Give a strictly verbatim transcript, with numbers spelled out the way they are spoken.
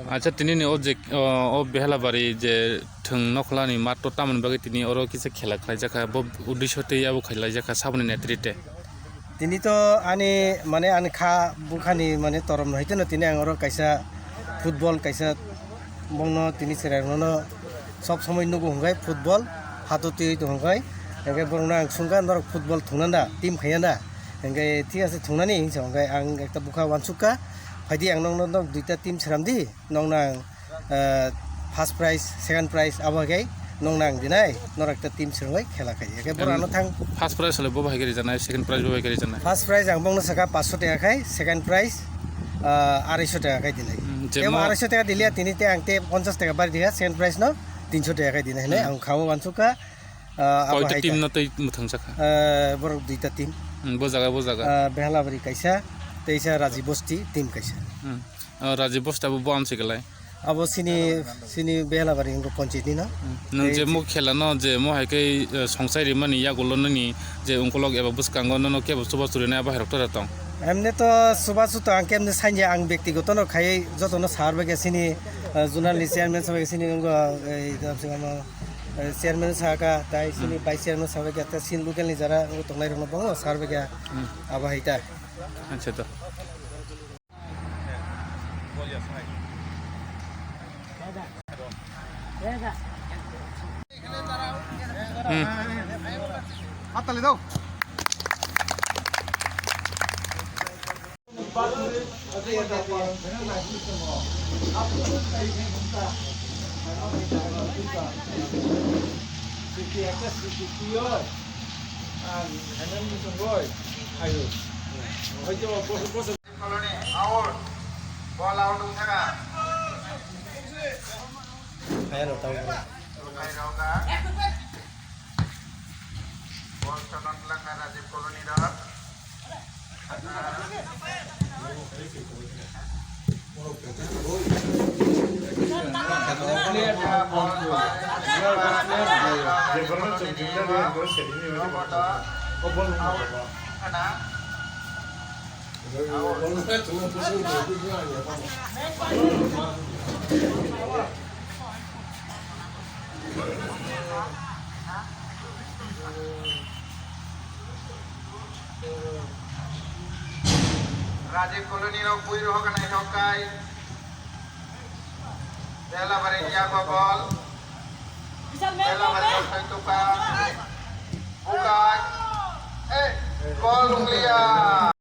Acha, tini ni o je, o, o Behelabari je thwng nokhlani mat to tamoni bagwi tini oro kisa khela khlaijakha, bo uddesho tei abo khlaijakha saboni netrite. Tini to ani, mane, ani kha bukhani, mane, torom no haiteno tini ang oro kaisa football kaisa bongno tini chwrairokno sob somoi nugo hwnkhe football hato twi tong hwnkhe, hwnkhe borokno ang swngkha norok football thungna na, team khaiya na, hwnkhe thik ase thungnani hinsa hwnkhe ang ekta bukha wansukha, phaidi ang nokno nok duita team sramdi, nokno ang, ah, first prize, second prize abo hai khe nokno ang dinai, norok ekta team srwngwi khela khai, hwnkhe borok ano thang. First prize hole bo bai khe rijaknai, second prize bo bai khe rijaknai. First prize ang bongno saka paanch sho taka khai, second prize, ah, arai sho taka khai dinai. Hmm, je tebo mo- arai sho taka diliya tini te ang te ponchas taka bari dikha, second prize no tin sho taka khai dinai hinwi hmm ang khawo wansukha, ah, abo koita hai team ta no tei mwthang sakha? Ah, borok duita team. Hmm, bo jaga, bo jaga. Ah, Behelabari kaisa, teisa Raji Bosti team kaisa. Hmm. Ah, Raji Bosti abo bo amsi kwlai? Abo sini, sini Behelabari wngkha ponchayat ni no. Hmm. Nwng je mo khela no je mo hai khe, eh, songsai rimani yagulo nini je ungkolok eba bwskango nono kebo chubachu rinai abo hai rok tora tong? Emni to chubachu to ang kemni sanya ang bektigoto no khaiwi jotono sar bai khe sini, eh, zonal ni chairman sabo khe sini wngkha, eh, eh, chairman saka tai sini hmm vice chairman sabo khe ta sini local ni jara wngkha tongnai rok no bongo sar bai khe hmm abo hai ta. Acha to. Hmm. Hatali daw. Colony out. Ball out wng thaka. Hai rok tang. Hai rok a. Ball chonok laka Rajiv Colony rok. Rajiv Colony rok bui rohok nai rok kai. Bela bari niya ko bol. Bela bari rok sai tuka. Bukai. Eh, bol unglia.